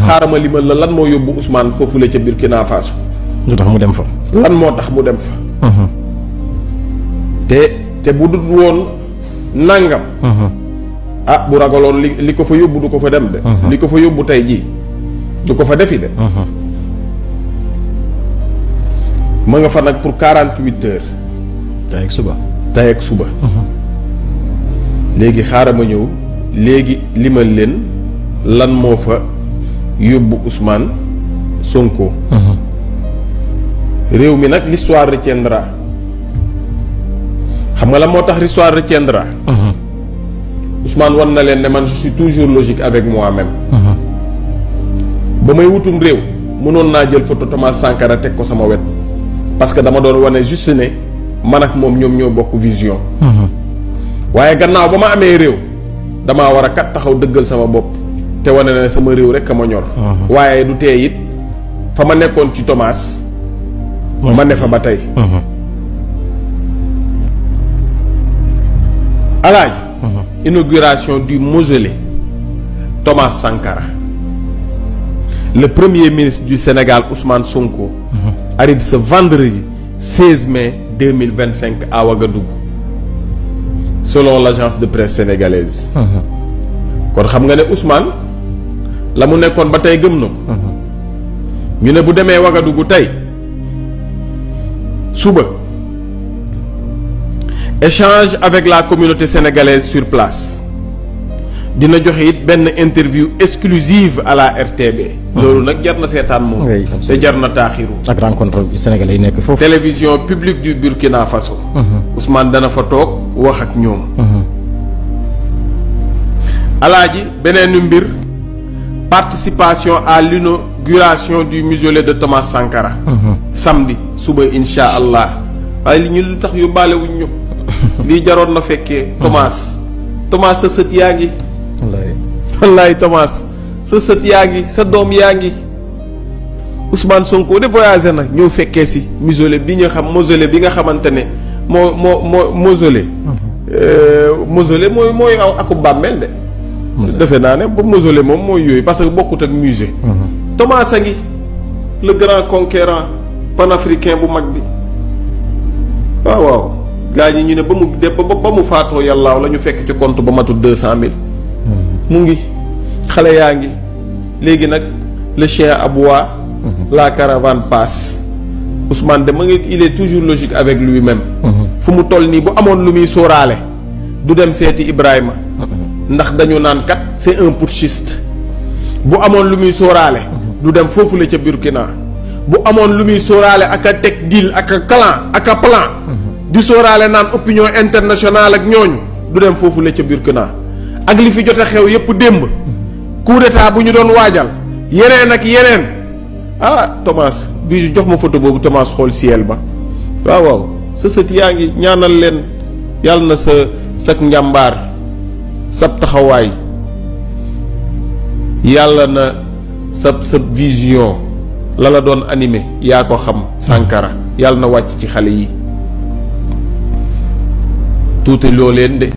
xaaral ma limal la lan moo yóbbu Ousmane foofu la ca Burkina Faso. lu tax mu dem fa. lan moo tax mu dem fa. te bu dul woon nangam. ah bu ragaloon li ko fa yóbbu du ko fa dem de. li ko fa yóbbu tey jii du ko fa defi de. ma nga fa nag pour 48 heures. tey ak suba. tey ak suba. léegi xaaral ma ñëw léegi limal leen lan moo fa yóbbu Ousmane Sonko. réew mi nag l'histoire retiendra xam nga la moo tax l'histoire retiendra. Ousmane wan na leen ne man je suis toujours logique avec moi-même. ba may wutum réew mënoon naa jël photo Thomas Sankara teg ko sama wet parce que dama doon wane juste ne man ak moom ñoom ñoo bokk vision. waaye gannaaw ba ma amee réew damaa war a kat taxaw dëggal sama bopp te wane ne sama réew rek a ma ñor. waaye du tee it fa ma nekkoon ci Thomas. ma ne fa ba tey. alaaj inauguration du mausolée Thomas Sankara. Le premier ministre du Sénégal Ousmane Sonko. arrive ce vendredi 16 mai 2025 à Ouagadougou. selon l'agence de presse sénégalaise. kon xam nga ne Ousmane la mu nekkoon ba tey gëm na ko. ñu ne bu demee Ouagadougou tey suba échange avec la communauté sénégalaise sur place dina joxe it benn interview exclusive à la RTB. loolu nag jar na seetaan moom. te jar na taaxiru. ak rencontre bi sénégalais yi nekk foofu. télévision publique du Burkina Faso. Ousmane dana fa toog wax ak ñoom. alaaji beneenu mbir participation à l'inauguration du mausolée de Thomas Sankara. samedi suba insha allah waaye li ñu lu tax yóbbaale wuñ ñu. lii jaroon na fekkee. Thomas sa sët yaa ngi. wallaay Thomas sa sët yaa ngi sa doom yaa ngi. Ousmane Sonko de voyagé na ñëw fekkee si mausolée bi nga xam mausolée bi nga xamante ne moo mausolée. mausolée mooy aw aku bàmmeel de. defe naa ne ba mausolée moom mooy yooyu parce que bokkut ak musée. Thomas a ngi le grand conquérant panafricain bu mag bi waaw waaw gaa ñi ñu ne ba mu de ba mu faatoo yàllaaw la ñu fekk ci compte ba matul 200 000. mu ngi xale yaa ngi léegi nag le chien aboie. la caravane passe. Ousmane de ma ngi il est toujours logique avec lui-même. fu mu toll nii bu amoon lu muy sóoraale du dem seeti Ibrahima. ndax dañu naan kat c'est un putschiste. bu amoon lu muy sóoraale. du dem foofu la ca Burkina. bu amoon lu muy sóoraale ak a teg deal ak a clan ak a plan. di sóoraale naan opinion internationale ak ñooñu du dem foofu la ca Burkina. ak li fi jot a xew yépp démb. coup d'état bu ñu doon waajal. yeneen ak yeneen. ah Thomas bi jox ma photo boobu Thomas xool ciel ba. waaw waaw sa sët yaa ngi ñaanal leen yàlla na sak njàmbaar sab taxawaay yàlla na sa vision la la doon animé yaa ko xam Sankara yàlla na wàcc ci xale yi tuuti loo leen de